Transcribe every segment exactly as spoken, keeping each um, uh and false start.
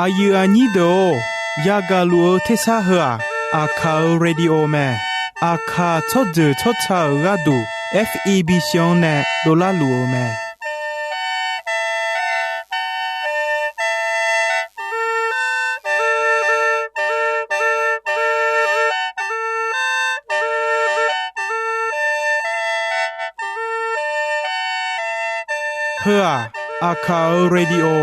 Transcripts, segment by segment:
Aqyuif aqnyir deuq-or, yagaq luf-eu tersar heu-aq, Aqkaq-euq radio mae. Aqkaq tsawrjeuq tsawrca-euq gharduq, F E B C-anr nae dovlar luf-eu mae. Heu-aq, Aqkaq-euq radio,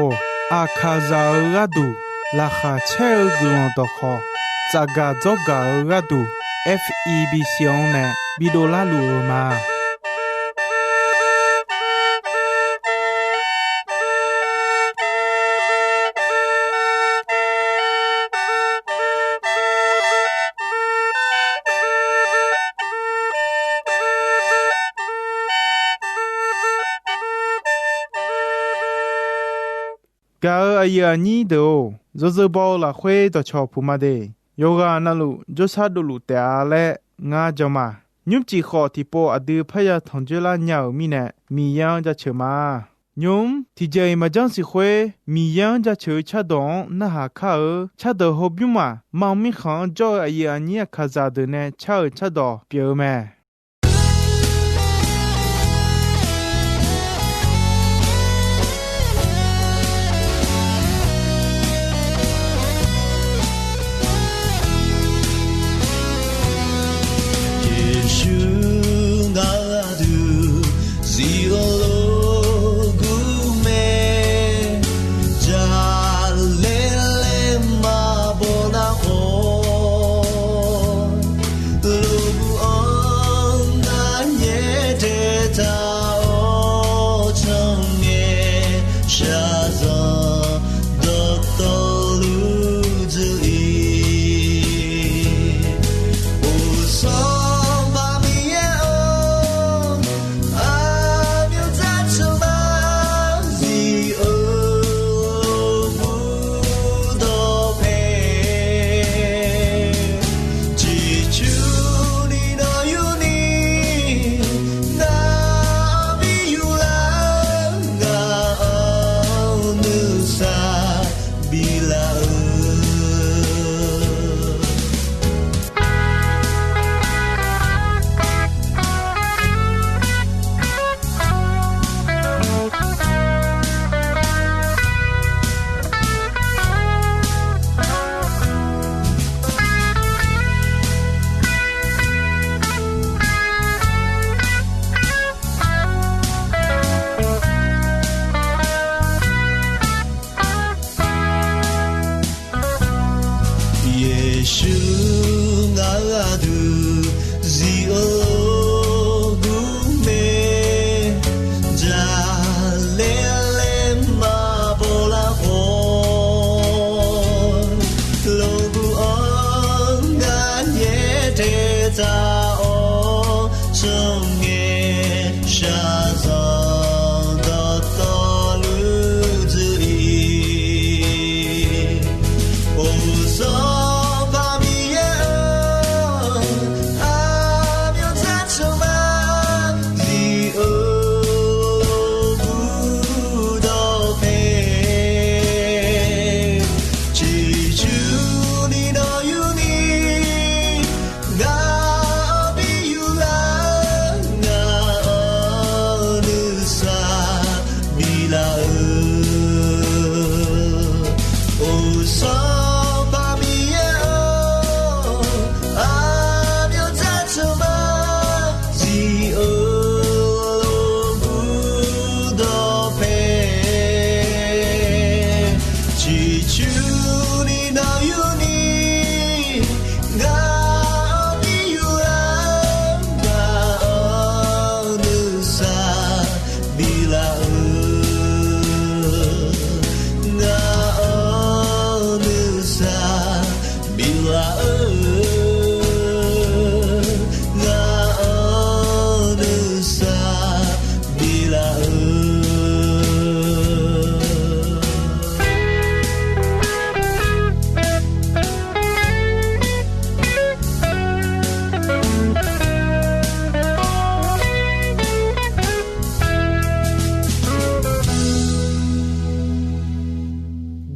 Aqkaqzaq-euq gharduq laqkhaq caer-eu guiqlanq dawqkhawq, tsafgaq dzawrgaq-eu gharduq, F E B C-anr nae bidovlar luf-eu ma. Gaq-euq aqyuif aqnyir deuq-or, yawzeu baw-eu lafkhoer dawqcawq puq ma de. Yawqghaq navluf jawrshar dovluf taef-a laer ngar jan ma. Nymrcif khawf tiqpov aqdui parya tanqjoer lar nya-euq mirnae, Miqyaer-anr jaceuq ma. Nymq-mr tiqjeq-iq maqjanr siq khoer, Miqyaer-anr jaceuq-eu cardawq-anr narhaq kar-eu cardawq hawbymr maq mam mirkhanq-anr jawr-eu aqyuif aqnyir Aqkaqzaq deuq nae car-euq cardawq pyeuf-eu mae. Yeqsur ngar gharduq zif-eu lof gur mae. Jaqlaer laer maqbaw nar khawf, lof gur-anr ngar nyaer daeq taq-awr, cangae shaqzanq dawqtawvluf dzuif-ir. Uqsanr bar Miqyaer-or, aqmyanluf dzarceuq bar zif-eu bur dawqpae. Ciqcurni nawr yurni, nar bi yurlar, ngaq-anr nuisar biflar-eu. Yeqsur ngar gharduq zif-eu lof gur mae. Jaqlaer laer maqbaw lar khawf, lof gur-anr ngar nyaer daeq taq-awr, cangae shaqzanq dawqtawvluf dzuif-ir. Uqsanr bar Miqyaer-or, aqmyanluf dzarceuq bar zif-eu bur dawqpae. Ciqcurni nawr yurni, ngaq-anr bi yurlar, ngaq-anr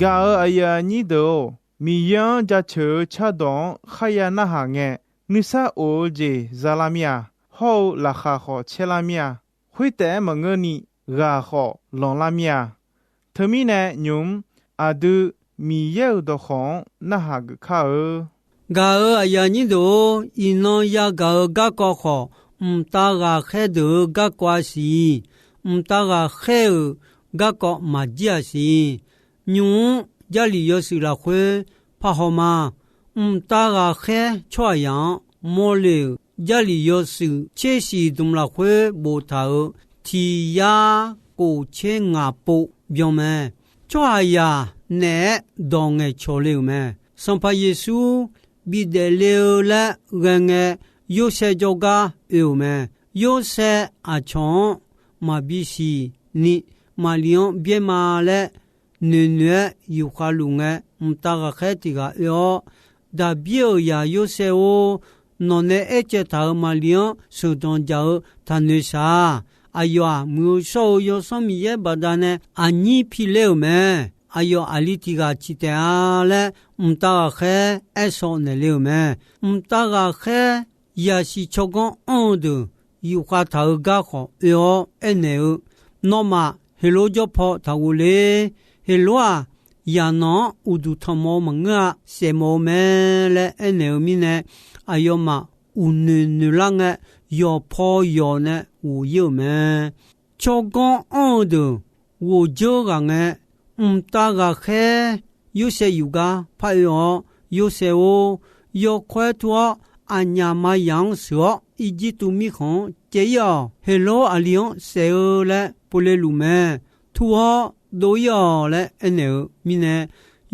Gaq-euq aqyuif aqnyir deuq-or, Miqyaer-anr jaceuq-eu cardawq-anr kharya narhaq ngae, nuisar of-eu jeq za lar mir-a. Hawr-eu laqkhaq khawf caer lar mir-a. Khoertaef-aer maqngeurni, ghaq khawf lanqlar mir-a. Teumirnae nymq-mr aqdui Miqyaer-euq dawqkawq-anr narhaq geuf kar-eu. Gaq-euq aqyuif aqnyir deuq-or, iqnan yagaq-eu garkawv khawf, mqtav ghaqkhaer deuq-euq garkawv-a siq. Mqtav ghaqkhaer-euq garkawv maqjir-aq siq. Nymq-mr Jarlif yawshuif lafkhoer parhaw ma. Mqtav ghaqkhaer tsawrhaqzaq-anr mawrle-euq Jarlif yawshuif tser shiq dmq lafkhoer boftaq-euq tiq yar kof tser ngaq pov byan mae. Tsawrhaqzaq naeq-aer dawq ngaeqcawq le-euq mae. Sanqpaq Yeqsur bidaef le-eu laer ghae ngae, Yorsaev jawrgar oe-euq mae. Yorsaev aqcawq-anr maqbi siq ni Maqli-anr byaer ma laer noeqnoeq-aer yufkhav luf ngae, mqtav ghaqkhaer tiq ghaq oe-awr, Daqbir-euq zaq Yorsaev-or, nawq nae aercaev taq-euq Maqli-anr sheuqdanq dzaq-eu taqnoeq shaq-a. Aqyawf-aq, Muiq-eu shawr-eu Yawsanr Miqyaer baqdanae aqnyir piler-euq mae. Aqyawf aqli tiq ghaq ciq taef-a laer, mqtav ghaqkhaer aer shaw naeq le-euq mae. Mqtav ghaqkhaer yasiq tsawrganr anr-eu deuq yufkhav taq-eu gar khawf oe-awr aernaeq-eu, Nawmaf Heqlor jawr paw taqghof le. Heqlor-aq, zaqnanq-anr uqduq tanqmawf-eu maqngeur-a. Saefmawf-eu mae laer aernaeq-eu mirnae, aqyawfmaf uqnoeq noeqlar ngae, yawqpaw yawq nae ghof-ir-euq mae. Tsawrganr anr-eu deuq ghof dzeur ghaq ngae, mqtav ghaqkhaer Yorsaev yuf gar par oe-awr, Yorsaev-or, yawkawr-aer tur-awr, aqnyaf maqzaq-anr sheuq-awr, Irjirtuv mirkhanq-anr caev-ir-awq. Heqlor aqli-anr saef-eu laer povle luf mae. Tur-awr dov-ir-awq laer aernaeq-eu mirnae,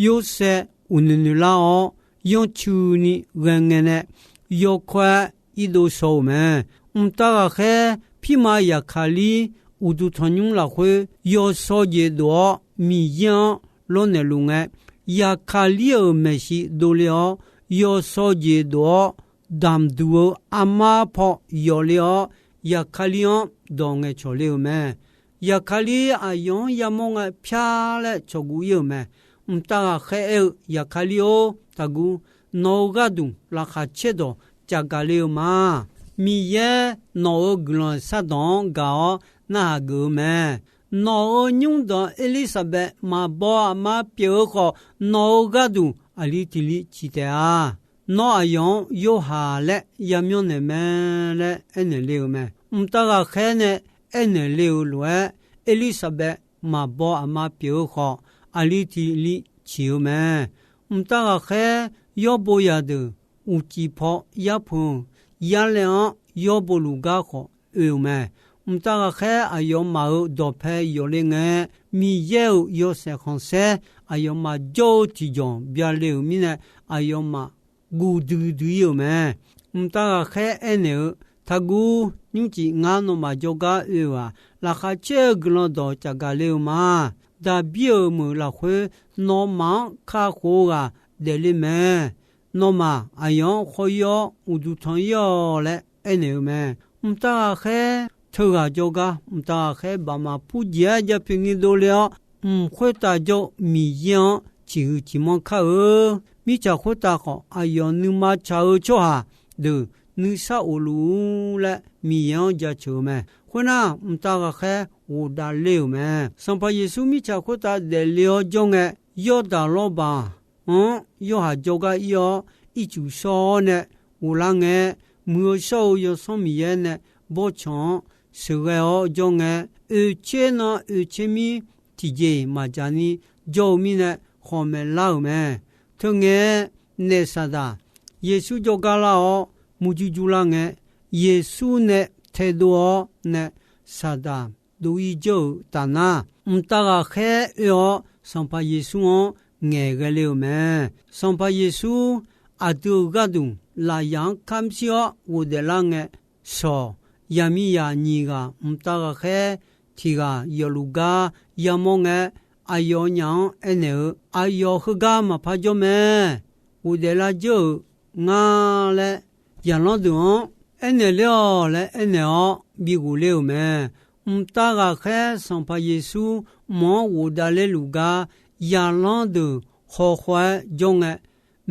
Yorsaev uqnoeq noeqlar-awr, yanrcuini ghae ngae nae yawkawr-aer irdov shaw-euq mae. Mqtav ghaqkhaer pirma Zaqkaqlir uqduq tanqnymr lafkhoer yawshawr jeq dof-awr Miqyaer-anr lawrnaeq luf ngae, Zaqkaqlir-euq maeqshi dovle-awr, yawshawr jeq dof-awr damqduq-eu armar paw yawfle-awr, Zaqkaqlir-anr dawq ngaeqcawq le-euq mae. Zaqkaqlir aqyawf-anr yamawr ngae, pyar laer cawqguv-ir-euq mae. Mqtav ghaqkhaer aer-eu, Zaqkaqlir-or, taqguv. Nawq-euq gharduq laqkhaq caerdawq caqgaq le-eu ma. Miqyaer nawq-euq guiqlanq shardanq-anr gaq-awr narhaq geuf-eu mae. Nawq-euq nymrdanq Erlirsaqbaev maqbaw aqma pyeuf-eu khawf, nawq-euq gharduq aqli tiq li ciq taef-a. Nawr aqyawf-anr Yorhaq laer yamyanr naeq mae laer aernaeq le-eu mae. Mqtav ghaqkhaer nae aernaeq le-euq lof-aer, Erlirsaqbaev maqbaw aqma pyeuf-eu khawf, aqli tiq li ciq-eu mae. Mqtav ghaqkhaer yawr bo zaqdeuq uqcif paw yarpeuq-euq yarlaev-anr yawr bo luf gar khawf oe-euq mae. Mqtav ghaqkhaer aqyawfmaf-euq dawqpae yawf le ngae, Miqyaer-euq yawshaef khanqsaer aqyawfmaf jawr-eu tiqjawq byale-euq mirnae, aqyawfmaf guv duidui-ir-euq mae. Mqtav ghaqkhaer aernaeq-eu, Taqguv. Nymrcif ngar nawmaf jawrgar oe-euq-aq, laqkhaq caer-eu guiqlanq dawq caqgaq le-eu ma. Daqbir-euq meuq lafkhoer nawmaf-anr kakhof-eu ghaq daefle mae. Nawmaf aqyawf-anr khawr-ir-awr uqduq tanq-ir-awq laer aernaeq-eu mae. Mqtav ghaqkhaer teughaq jawrgar, mqtav ghaqkhaer baqmaq purjeq-aer jav pyeuf ni dovle-awr, mq khoertav jawr-eu Miqyaer-anr ciqhuiq ciqmanr kar-eu. Mirtsaq khoertav khawf, aqyawf nuima tsaq-eu tsawrhaq deuq nuisar of luf-ur laer Miqyaer-anr jaceuq-eu mae. Khoernar, mqtav ghaqkhaer ghofdav ler-euq mae. Sanqpaq Yeqsur mirtsaq khoertav daefle-awr jawr ngae, Yawrdaq lawrbaq-anr Yorhaq jawrgar ir-awr, ircuf shawr-awr nae ghoflar ngae, Muiq-eu shawr-eu Yawsanr Miqyaer nae bawrtsanq-anr sheuqghae-awr jawr ngae, oeqtser nan oeqtser mir tiqjeq maqdzaq ni jawr-eu mirnae khawqmaeq lar-euq mae. Teungae-aer naef Saqdaq Yeqsur jawrgar lar-awr murjur jur lar ngae, Yeqsur nae taedov-awr nae Saqdaq dov-ir jawr-euq taf nar, mqtav ghaqkhaer oe-awr Sanqpaq Yeqsur-anr ngaeqghae le-euq mae. Sanqpaq Yeqsur aqdui-euq gharduq lafyaq-anr kamr shir-awr ghofdaef lar ngae, shawq, yaqmiqzaq nyiq ghaq mqtav ghaqkhaer tiq ghaq yawfluf gar yamawr ngae, aqyawfnyaf-anr aernaeq-eu, Aqyawf heugar maqpar jawr mae. Ghofdaef lar jeur-euq ngar laer, zaqlanr deuq-anr aernaeq ler-awq laer aernaeq-awr bighof ler-euq mae. Mqtav ghaqkhaer Sanqpaq Yeqsur mq-anr ghofdav ler luf gar zaqlanr deuq khawkhaw-aer jawr ngae,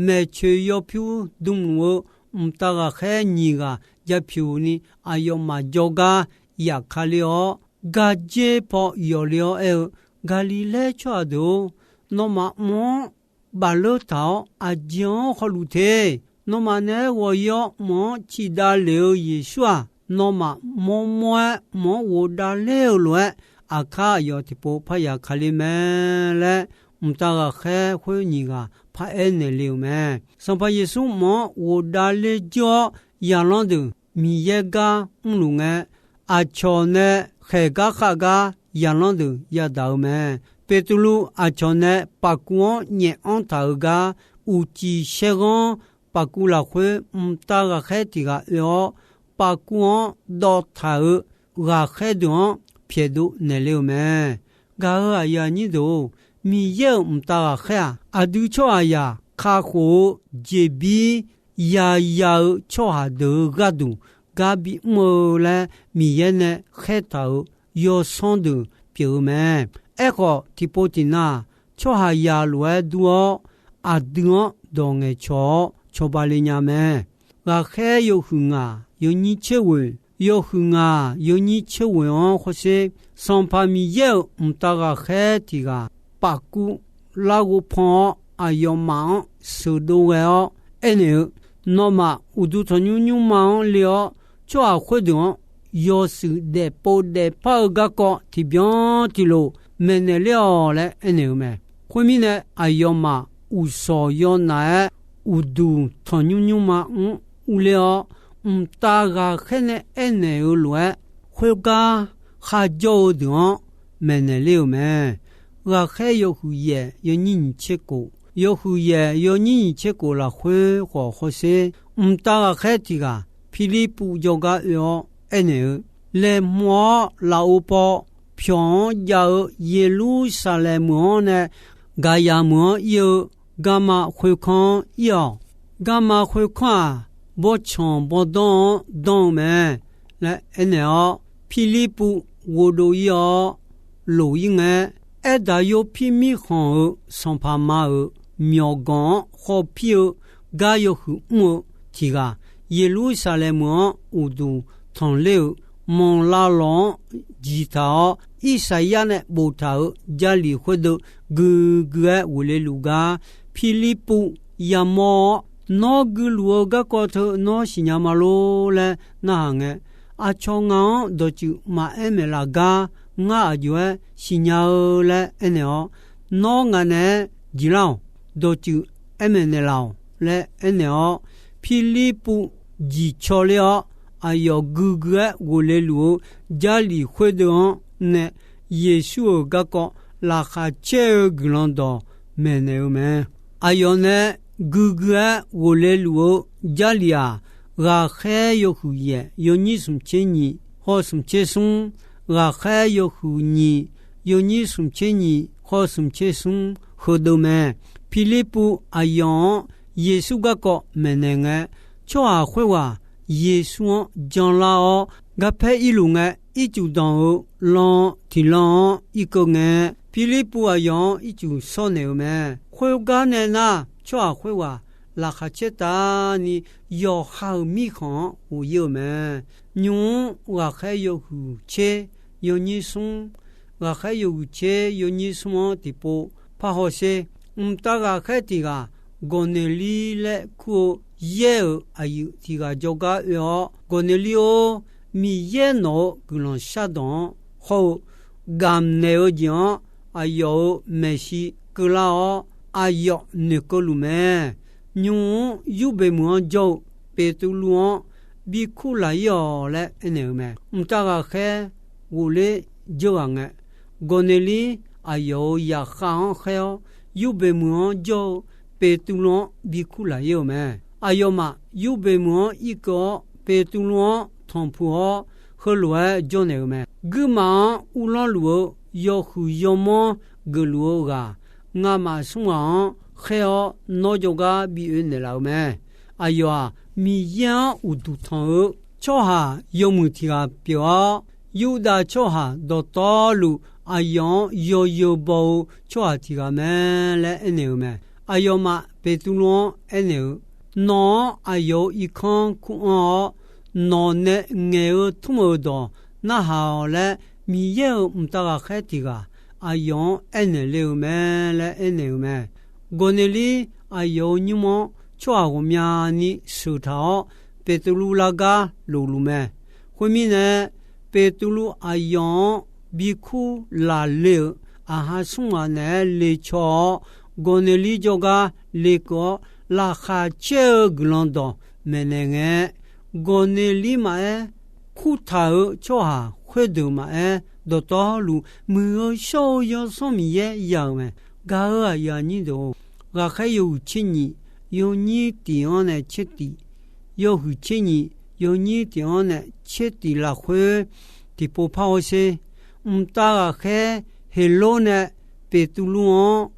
maeqtsoeq yawpyur dmluf-eu mqtav ghaqkhaer nyiq ghaq japyuq ni aqyawfmaf jawrgar yaf ka ler-awr, gardzer paw yawf le-awr aer-eu, Gaqliqlaer tsawrhaq deuq-or, nawmaf mq-anr bafleur taq-awr aqjeq-anr hawluf te. Nawmaf naeq-aer ghawq-ir-awr mq-anr ciqdav lef-eu Yeqsur-aq, nawmaf mawrmawr-aer mq-anr ghofdav ler-eu lof-aer, aqkar aqyawf tiqpov parya ka ler mae laer, mqtav ghaqkhaer khoer nyiq ghaq paraer naeq le-euq mae. Sanqpaq Yeqsur mq-anr ghofdav ler jir-awr, zaqlanr deuq Miqyaer gar mrluf ngae, aqcawq nae khaeq gar khav gar zaqlanr deuq yadaq-eu mae. Beqtuvluv aqcawq nae paqkuv-anr nyaef anr taq-euq gar, uqcif saerghanr paqkuv lafkhoer mqtav ghaqkhaer tiq ghaq oe-awr, paqkuv-anr dawv taq-euq ghaqkhaer deuq-anr pyaeqdov naeq le-euq mae. Gaq-euq aqyuif aqnyir deuq-or, Miqyaer-euq mqtav ghaqkhaer-aq, aqdui tsawrhaqzaq kakhof-eu jeqbir yaya-eu tsawrhaq deuq-euq gharduq gar bimr-eu laer Miqyaer nae khaertaq-euq yawsanr deuq pyeuf-eu mae. Aerkhawf, tiqpov tiqnav tsawrhaqzaq lof-aer dur-awr, aqdui-anr dawq ngaeqcawq-awr cawba le nya mae. Ghaqkhaer yawhuiq ngaq yawnyir tser ghoeq, yawhuiq ngaq yawnyir tser ghoeq-anr hawsher, Sanqpaq Miqyaer-euq mqtav ghaqkhaer tiq ghaq pafkuv larghov pan-awr, aqyawfmaf-anr sheuqdov ghae-awr aernaeq-eu, Nawmaf uqduq tanqnymr nymrma-anr le-awr, tsawrhaq khoerdeuq-anr yawshuif daefpov daefpar-eu garkawv tiqbyan tiqlof maeqnaeq ler-awq laer aernaeq-eu mae. Khoermirnae, aqyawfmaf uqshawq yawnaf-aer uqduq tanqnymr nymrma-anr urler-awr, mqtav ghaqkhaer nae aernaeq-eu lof-aer, khoergar kharjawr-eu deuq-anr maeqnaeq ler-euq mae. Ghaqkhaer yawhuiq yaef yawnyir nyiq tser kof, yawhuiq yaef yawnyir nyiq tser kof lafkhoer khawf hawsher, mqtav ghaqkhaer tiq ghaq Pirlirpuv jawrgar oe-awr aernaeq-eu, Laeqhmq-awr lafov paw pyawq-anr jav-eu Yeqlursaqlaeq meuq-anr nae Gaqyaq meuq-anr ir-eu garma khoerkanr-anr ir-awq. Garma khoerkanr-aq, bawrtsanq bawrdanr-anr danr-eu mae laer aernaeq-awr, Pirlirpuv ghovdov ir-awr loq ir ngae, Aerdaq yawpir mirkhanq-euq sanqpaq ma-euq myawqganq-anr khawpir-eu gar yawhuiq mr-eu tiq ghaq, Yeqlursaqlaeq meuq-anr uqduq tanqler-euq manqlav lawq-anr jiqtaq-awr, Irsaqyar nae boftaq-euq Jarlif khoerdeuv guigui-aer ghofle luf gar Pirlirpuv yamawr-awr, Nawr guiluf-eu garkawv teu nawr siqnya ma lor laer narhaq ngae, Aqcawq ngaq-anr dawqtsuif maqaer maeqlaf gar ngar aqjox-aer siqnya-eu laer aernaeq-awr, Nawr ngaq naeq-aer jeqlar-awq. Dawqtsuif aer maeqnaeq laf-awq laer aernaeq-awr, Pirlirpuv jiqcaw ler-awr, aqyawf guigui-aer ghofle luf-eu Jarlif khoerdeuv-anr nae Yeqsur-euq garkawv laqkhaq caer-eu guiqlanq dawq maeqnaeq-eu mae. Aqyawf nae guigui-aer ghofle luf-eu Jarlif-aq, ghaqkhaer yawhuiq yaef yawnyir smq tser nyiq haw smq tser smr, ghaqkhaer yawhuiq nyiq yawnyir smq tser nyiq haw smq tser smr heudeuv mae. Pirlirpuv aqyawf-anr Yeqsur garkawv maeqnaeq ngae, tsawrhaq khoerghaq Yeqsur-anr janlar-awr, garpaer irluf ngae, ircuf danq-eu lan tiq lan-anr irkeuv ngae, Pirlirpuv aqyawf-anr ircuf shawrnaeq-eu mae. Khoergar nae nar, tsawrhaq khoerghaq laqkhaq caer taf-ni yawqha-euq mirkhanq-anr ghof ir-euq mae. Nymq-mr ghaqkhaer yawhuiq tser yawnyir smr, ghaqkhaer yawhuiq tser yawnyir smr-anr tiqpov par hawsher. Mqtav ghaqkhaer tiq ghaq Gawqneqlir laer kur-eu yaer-euq aqyuif tiq ghaq jawrgar oe-awr, Gawqneqlir-or, Miqyaer nawq-euq guiqlanq shardawq-anr hawr-eu gamq naeq-eu jeq-anr aqyawf-euq maeqshi keuvlar-awr, aqyawf noeqkeuv luf mae. Nymq-mr Yurbeq meuq-anr jawr-eu Beqtuvluv-anr bi kurlaq ir-awq laer aernaeq-eu mae. Mqtav ghaqkhaer ghofler dzeur ghaq ngae, Gawqneqlir aqyawf-euq zaqkhav-anr khaer-awr, Yurbeq meuq-anr jawr-eu Beqtuvluv-anr bi kurlaq ir-euq mae. Aqyawfmaf Yurbeq meuq-anr irkeuv-awr, Beqtuvluv-anr tanqpuq-awr, heulof-aer jawrnaeq-eu mae. Guirmaf-anr uvlanr luf-eu yawhuiq yawmanr geufluf-eu ghaq, ngamaf smr ghaq-anr khaer-awr nawr jawrgar bi oe naeqlaf-eu mae. Aqyawf-aq, Miqyaer-anr uqduq tanq-eu tsawrhaq yawmuiq tiq ghaq pyeuf-awr, Yurdav tsawrhaq dawqtawvluf aqyawf-anr yawzeu baw-eu tsawrhaq tiq ghaq mae laer aernaeq-euq mae. Aqyawfmaf Beqtuvluv-anr aernaeq-eu, Nawq-anr aqyawf-euq irkanr kur-anr-awr, nawq nae ngaeq-eu tmr-euq dawq narhaq-awq laer, Miqyaer-euq mqtav ghaqkhaer tiq ghaq aqyawf-anr aernaeq le-euq mae laer aernaeq-euq mae. Gawqneqlir aqyawf-euq nymr-anr tsawrhaq ghawqmyani sheuqtaq-awr, Beqtuvluv lar gar lofluf mae. Khoermirnae, Beqtuvluv aqyawf-anr bikur laqle-euq aqha smr ghaq naeq-aer le caw-awr, Gawqneqlir jawrgar lekeuv-awr, laqkhaq caer-eu guiqlanq dawq maeqnaeq ngae, Gawqneqlir maqaer, kurtaq-euq tsawrhaq khoerdeuq maqaer, dawqtawvluf muiq-eu shawr-eu Yawsanr Miqyaer ya-euq mae. Gaq-euq aqyuif aqnyir deuq-or, ghaqkhaer yawhuiq tser nyiq, yawnyir tiq-anr nae tser tiq, yawhuiq tser nyiq, yawnyir tiq-anr nae tser tiq lafkhoer tiqpov par-awr sher. Mqtav ghaqkhaer Heqlor nae Beqtuvluv-anr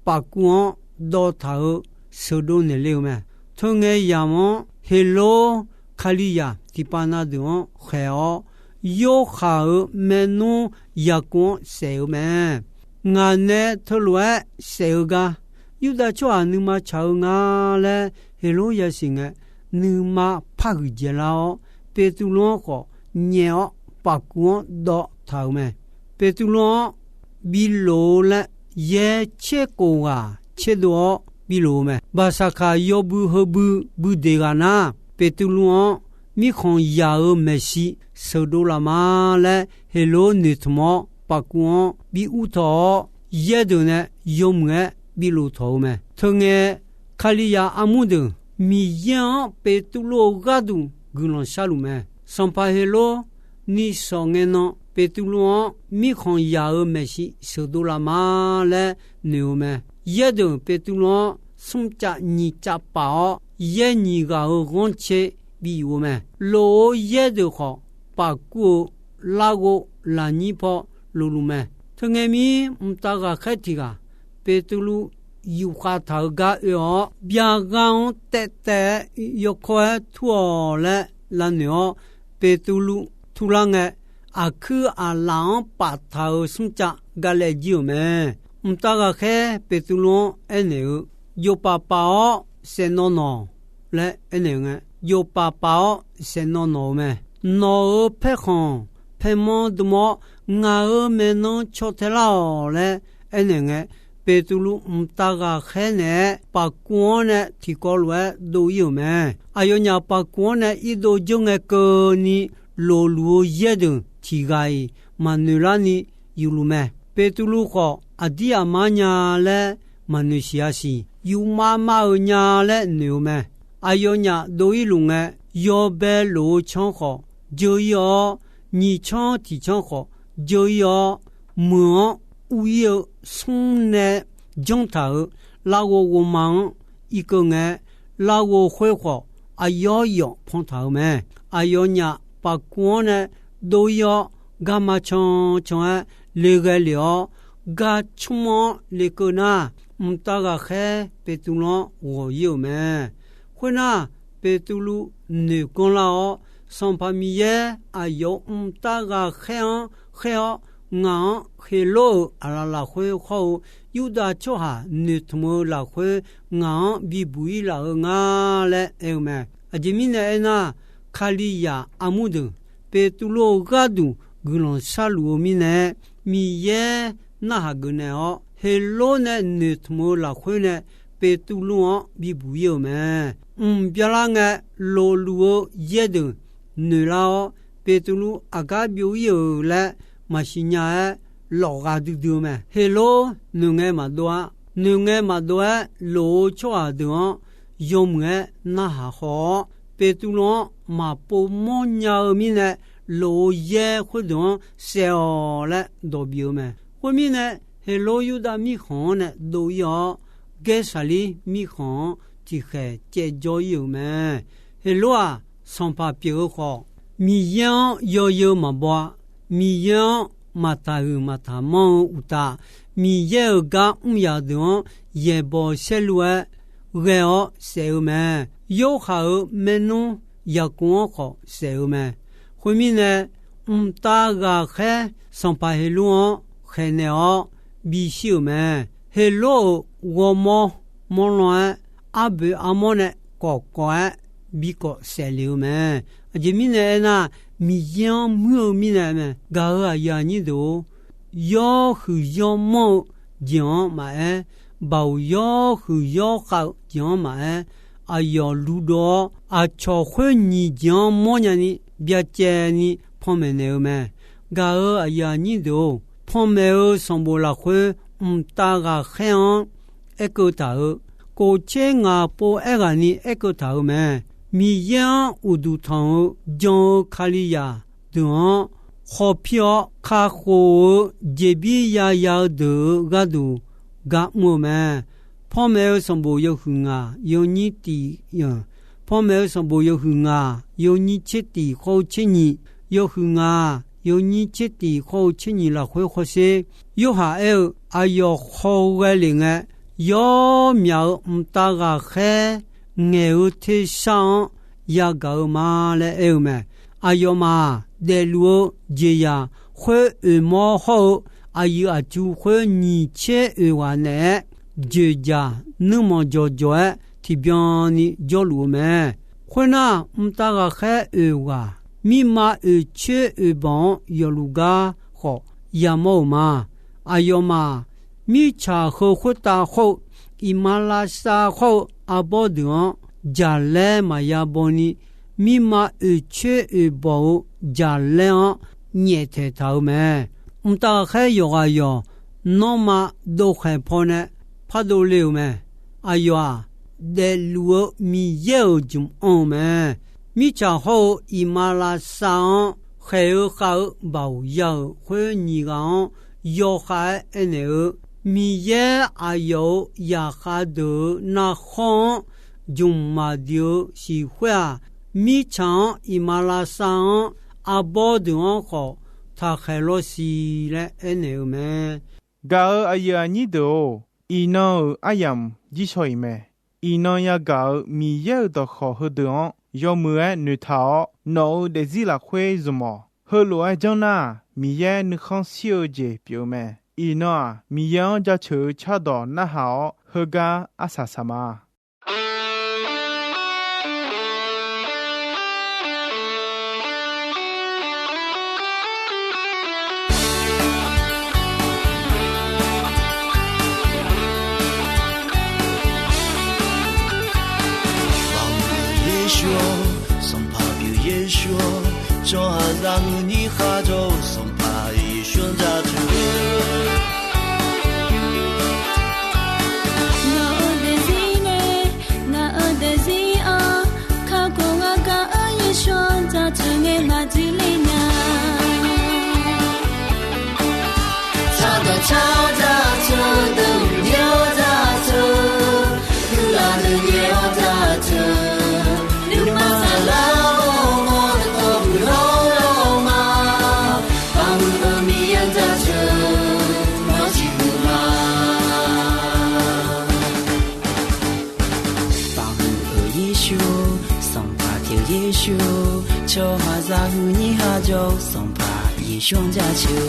pafkuv-anr dawv taq-euq sheuqdov naeq le-eu mae. Teungae yamq-anr Heqlor Kalizaq tiqpav na deuq-anr khaeq-awr, Yorhaq-euq maernmr Yaqkov-anr saef-eu mae. Ngaq nae teulof-aer saef-eu gar, Yurdav tsawrhaq nuima tsaq-eu nga laer Heqlor yasiq ngae, nuima par huiqdzaeq lar-awr, Beqtuvluv-anr khawf nyaef-awr pafkuv-anr dawv taq-euq mae. Beqtuvluv-anr bi lof-eu laer yaer tser khof ghaq tserdov-awr bi lof-eu mae. Baqsaqkaq yawbui heubui bui deq ghaq nar, Beqtuvluv-anr mirkhanq yaq-euq maeqshi sheuqdov laf ma laer Heqlor noeqtmq-awr pafkuv-anr bi ur tawq-awr, yaer deuq nae yawmuiq-aer bi lof tawq-eu mae. Teungae, Kalizaq armur deuq Miqyaer-anr Beqtuvluv-euq gharduq guiqlanq sharluf mae. Sanqpaq Heqlor ni shawq ngae nan Beqtuvluv-anr mirkhanq yaq-euq maeqshi sheuqdov laf ma laer noeq-eu mae. Yaer deuq Beqtuvluv-anr smrcav nyiq cav paf-awr, yaer nyiq ghaq-euq ghanrcae bi yuf-eu mae. Lof-eu yaer deuq khawf, pafkuv-eu larghov lafnyir paw lofluf mae. Teungae mir mqtav ghaqkhaer tiq ghaq Beqtuvluv yufkhav taq-eu gar oe-awr, byaqgha-anr taev taev-aer yawkawr-aer tur-awq laer lavnoeq-awr, Beqtuvluv turlar ngae, aqkuir aqlaf-anr paftaq-euq smrcav galaev jir-euq mae. Mqtav ghaqkhaer Beqtuvluv-anr aernaeq-eu, Jofpaf paf-awr saeqnawv nawq laer aernaeq-eu ngae, Jofpaf paf-awr saeqnawv nawq-eu mae. Nawq-euq paerkhanq paermanr dm-awr, ngaq-euq maeqnan caw tae lar-awq laer aernaeq ngae, Beqtuvluv mqtav ghaqkhaer naeq-aer pafkuv-anr nae tiqkawv lof-aer dov ir-euq mae. Aqyawfnyaf pafkuv-anr nae irdov dzeur ngae keuvni lofluf-eu yaer deuq tiq ghaq-iq maqnoeq larni yufluf mae. Beqtuvluv khawf, aqdir aqmar nya laer maqnoeq siq-a siq, yufmav mav-euq nya laer noeq-eu mae. Aqyawfnyaf dov irluf ngae, yawbae lof-eu canr khawf dzeur ir-awr, nyiq canr tiq canr khawf dzeur ir-awr, meuq-anr ur ir-eu smr nae janr taq-euq larghov ghawqma-anr irkeuv ngae, larghov khoer khawf aqyawf yawf pan taq-euq mae. Aqyawfnyaf pafkuv-anr nae dov ir-awr, garma can can-aer le ghae lef-awr, gar cmr-anr lekeuv nar, mqtav ghaqkhaer Beqtuvluv-anr ghawq ir-euq mae. Khoernar, Beqtuvluv noeq ganr lar-awr, Sanqpaq Miqyaer aqyawf-euq mqtav ghaqkhaer-anr khaer-awr, ngaq-anr Heqlor-euq aqlaf lafkhoer hawr-eu Yurdav tsawrhaq noeqtmq-eu lafkhoer ngaq-anr bibuq ir laf-eu nga laer aer-eu mae. Aqjeq mirnae aernar, Kalizaq armur deuq Beqtuvluv-euq gharduq guiqlanq sharluf-eu mirnae, Miqyaer narhaq geuf naeq-awr, Heqlor nae noeqtmq-eu lafkhoer nae Beqtuvluv-anr bibuq ir-euq mae. Mq byalar ngae, lofluf-eu yaer deuq noeqlar-awr, Beqtuvluv aqgar byov ir-euq laer maqsiq nya-aer lawfghaq duidui-eu mae. Heqlor noeqngae maqdov-ar. Noeqngae maqdov-aer lof-eu tsawrhaq deuq-anr yawmuiq-aer narhaq haw-awr, Beqtuvluv-anr maqpov mawrnya-eu mirnae, lof-eu yaer khoerdeuq-anr saef-awq laer dawq bif-eu mae. Khoermirnae, Heqlor Yurdav mirkhanq-anr nae dov ir-awr, Gaersaqlir mirkhanq-anr tiqkhaeq caev jawr ir-euq mae. Heqlor-aq, sanqpaq pyeuf-eu khawf, Miqyaer-anr yawzeu maqbaw-a. Miqyaer-anr maqtaqhuiq maqtaqmanr-eu uqtaf, Miqyaer-euq gar mr yaq deuq-anr yaeqbawq saerlu-aer ghae-awr saef-eu mae. Yorhaq-euq maernmr Yaqkov-anr khawf saef-eu mae. Khoermirnae, mqtav ghaqkhaer sanqpaq Heqlor-anr khaeqnaeq-awr bishir-euq mae. Heqlor-euq ghawrmawr mawrlan-aer, arboeq armawr nae kawf kawf-aer bikawf saef lef-eu mae. Aqjeq mirnae aernar, Miqyaer-anr muir-eu mirnae mae. Gaq-euq aqyuif aqnyir deuq-or, yawr huiq yawr manr-eu jeq-anr maqaer, baoq yawr huiq yawr khav-eu jeq-anr maqaer, aqyawf luvdov-awr, aqcawq khoer nyiq jeq-anr mawrnya ni byacaevni panmaeq naeq-eu mae. Gaq-euq aqyuif aqnyir deuq-or, panmaeq-eu sanqbof lafkhoer mqtav ghaqkhaer-anr aerkeuv taq-euq, kof tser ngaq pov aerghaq ni aerkeuv taq-euq mae. Miqyaer-anr uqduq tanq-eu jan-eu Kalizaq deuq-anr khawpir-awr, kakhof-eu jeqbir yaya-eu deuq-euq gharduq gar mr-eu mae. Panmaeq-eu sanqbof yawhuiq ngaq yawnyir tiq, panmaeq-eu sanqbof yawhuiq ngaq yawnyir tser tiq khawr-eu tser nyiq, yawhuiq ngaq yawnyir tser tiq khawr-eu tser nyiq lafkhoer khawrsher, Yorhaq aer-eu, aqyawf khawghae lef ngae, yawr myaq-eu mqtav ghaqkhaer ngaeq-eu tersar-anr yagaq-eu ma laer aer-eu mae. Aqyawfmaf-aq, daefluf-eu jeqzaq khoer oeqmawr hawr-eu aqyuif aqtsu khoer nyiq tser oeq ghaq naeq-aer, joeqjaq nuirmanq jawqjawq-aer tiqbyan ni jawrluf-eu mae. Khoernar, mqtav ghaqkhaer oeq ghaq, mirma oeq coer oeq banq-anr yawfluf gar khawf yamawr-euq ma. Aqyawfmaf-aq, mirtsaq heu khoertav hawr-eu, iqmalavshav hawr-eu arbawr deuq-anr jaqlaer maqya baw ni, mirma oeq coer oeq bawq-eu jaqlaer-anr nyaeftaeq taq-euq mae. Mqtav ghaqkhaer yawqghaq yawq nanrma dovkhaeq pawnae pardov le-euq mae. Aqyawf-aq, daefluf-eu Miqyaer-euq jmq anr-eu mae. Mirtsaq hawr-eu iqmalavshav-anr khaeq-eu khav-eu baoq ya-euq khoer nyiq ghaq-anr yawkhav-aer aernaeq-eu, Miqyaer aqyawf-euq zaqkhav deuq-euq narkhawr-anr jmq maqdui-eu siq khoer-aq, mirtsaq-anr iqmalavshav-anr arbawr deuq-anr khawf taqkhaeq lawr siq laer aernaeq-eu mae. Gaq-euq aqyuif aqnyir deuq-or, iqnan-euq aryamq jirshaw-iq mae. Iqnan yagaq-euq Miqyaer-euq dawqkawq heudeuq-anr yawmuiq-aer noeqtaq-awr, nawq-euq daefzir lafkhoer zmq-awq. Heulof-aer janr nar, Miqyaer nuikhanr shir-eu jeq pyeuf-eu mae. Iqnan-aq, Miqyaer-anr jaceuq-eu cardawq narhaq-awr, heugar arsaq saq ma. Sanqpaq pyeuf Yeqsur-or, tsawrhaqzaq huiqnyi kharjawr-eu Sanqpaq Yeqsur-anr jaceuq. Nawq-euq daefzir nae, ngaq-euq daefzir-anr kakhof-awr gaq-eu Yeqsur-anr jaceuq ngae maqdir le nya. Cardawq car jaceuq, deuq mqbyaer-awr jaceuq, guiqlanq deuq nyaef-awr jaceuq, nuima saflar-awr mawr dawqtawvluf lawrlawr ma, Baoq huiq-eu Miqyaer-anr jaceuq, nawr ciqhuiq ma. Baoq huiq-eu Yeqsur, Sanqpaq pyeuf Yeqsur, tsawrhaqzaq huiqnyi kharjawr-eu Sanqpaq Yeqsur-anr jaceuq.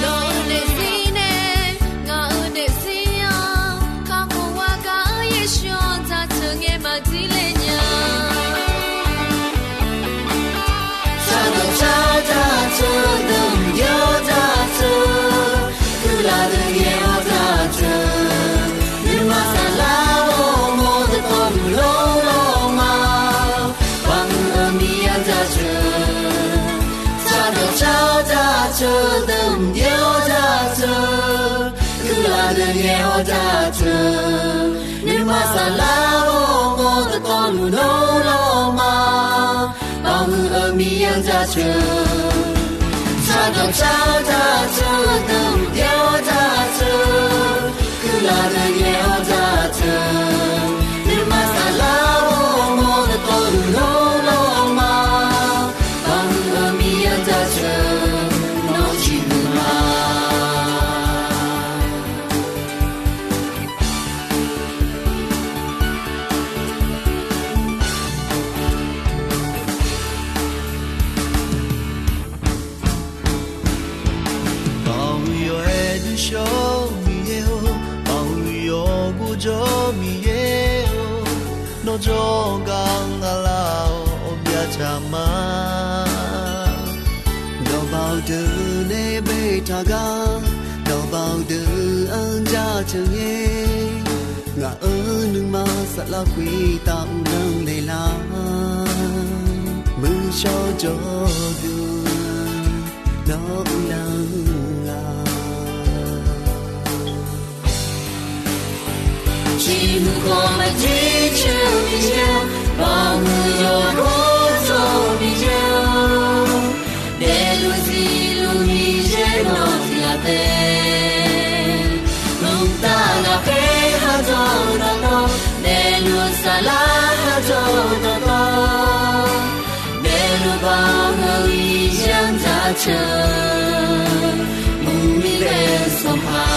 Nawq-euq daefzir nae, ngaq-euq daefzir-anr kakhof-awr gaq-eu Yeqsur-anr jaceuq ngae maqdir le nya. Cardawq car jaceuq, deuq mqbyaer-awr jaceuq, guiqlanq deuq nyaef-awr jaceuq, nuima saflar-awr mawr dawqtawvluf lawrlawr ma, Baoq huiq-eu Miqyaer-anr jaceuq. Cardawq car jaceuq, deuq mqbyaer-awr jaceuq, guiqlanq deuq nyaef-awr jaceuq, nuima saflar-awr mawr dawqtawvluf lawrlawr ma, Baoq huiq-eu Miqyaer-anr jaceuq. Cardawq car jaceuq, deuq mqbyaer-awr jaceuq, guiqlanq deuq nyaef-awr jaceuq, nuima saflar-awr mawr dawqtawvluf lawrlawr ma, Baoq huiq-eu Miqyaer-anr jaceuq, nawr ciqhuiq ma. jawrgar ngaq lar-awr byavtaq ma. Dawqbaoq deuq nae baetaq gar, dawqbaoq deuq-anr jaceuq ngae, ngaq-euq nuima saflar khoertav uvlanr naeqlar, muiqshawr jawrduq nawr uvlanr-a. Ciqhuiq khawf maqdir caer-eu Miqyaer-or, baqhuiq yawqghaq tsawr-eu Miqyaer-or, daefluf zifluf Miqyaer nawq tiqghaq taef, mqtav ghaqkhaer khar jawr-eu dawqtawv, daefluf saflar khar jawr-eu dawqtawv, daefluf baqhuiq Miqyaer-anr jaceuq, muiqmir bae-eu sanqpaq.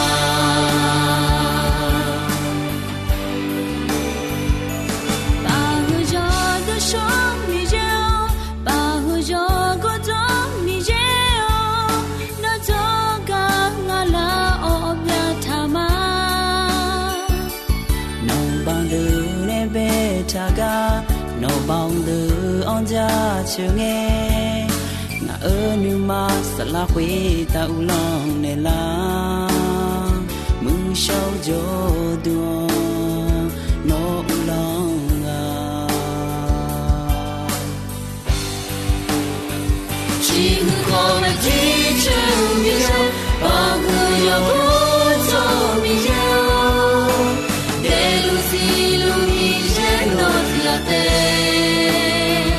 Baqhuiq yawqdawr shawr Miqyaer-or, baqhuiq yawqgawr dawr Miqyaer-or, nawr jawrgar ngaq lar-awr byavtaq ma. Nawqbaoq deuq nae baetaq gar, nawqbaoq deuq-anr jaceuq ngae, ngaq-euq nuima saflar khoertav uvlanr naeqlar, muiqshawr jawrduq-anr nawr uvlanr-a. Ciqhuiq khawf maqdir caer-eu Miqyaer-or, baqhuiq yawqghaq tsawr-eu Miqyaer-or, daefluf zifluf Miqyaer nawq tiqghaq taef,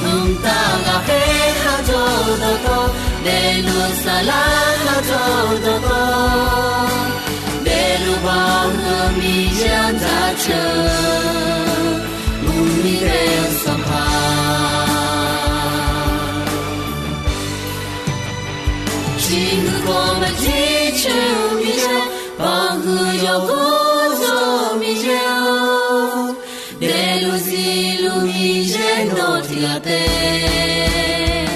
mqtav ghaqkhaer khar jawr-eu dawqtawv, daefluf saflar khar jawr-eu dawqtawv, daefluf baqhuiq Miqyaer-anr jaceuq, muiqmir bae-eu sanqpaq. Ciqhuiq khawf maqdir caer-eu Miqyaer, baqhuiq yawqghaq tsawr-eu Miqyaer-or, daefluf zifluf Miqyaer nawq tiqghaq taef,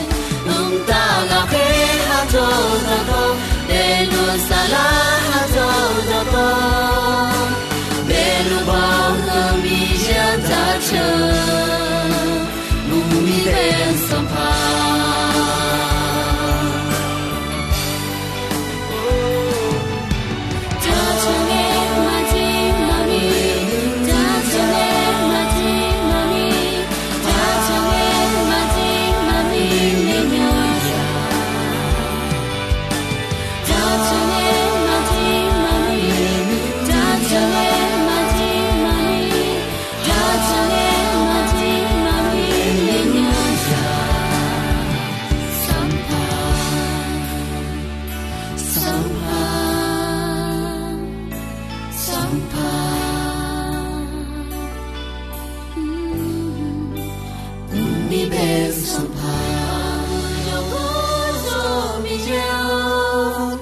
mqtav ghaqkhaer khar jawr-eu dawqtawv, daefluf saflar khar jawr-eu dawqtawv, daefluf baqhuiq Miqyaer-anr jaceuq, muiqmir bae-eu sanqpaq. Sanqpaq, Sanqpaq, Sanqpaq, mqmir bae-eu Sanqpaq, yawqghaq tsawr-eu Miqyaer-or,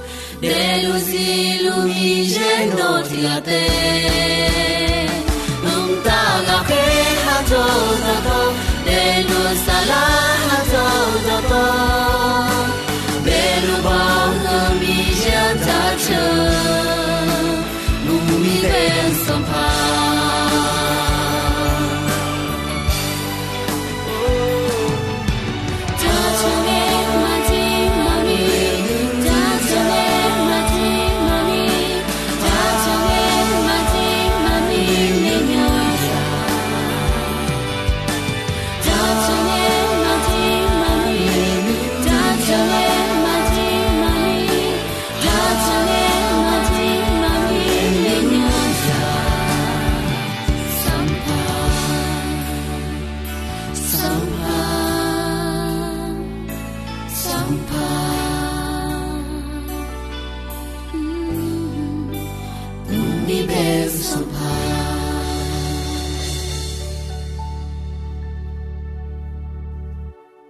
daefluf zifluf Miqyaer nawq tiqghaq taef, mqtav ghaqkhaer khar jawr-eu dawqtawv, daefluf saflar khar jawr-eu dawqtawv, daefluf baqhuiq Miqyaer-anr jaceuq, muiqmir bae-eu Sanqpaq. Sanqpaq, Sanqpaq, Sanqpaq, mqmir bae-eu Sanqpaq.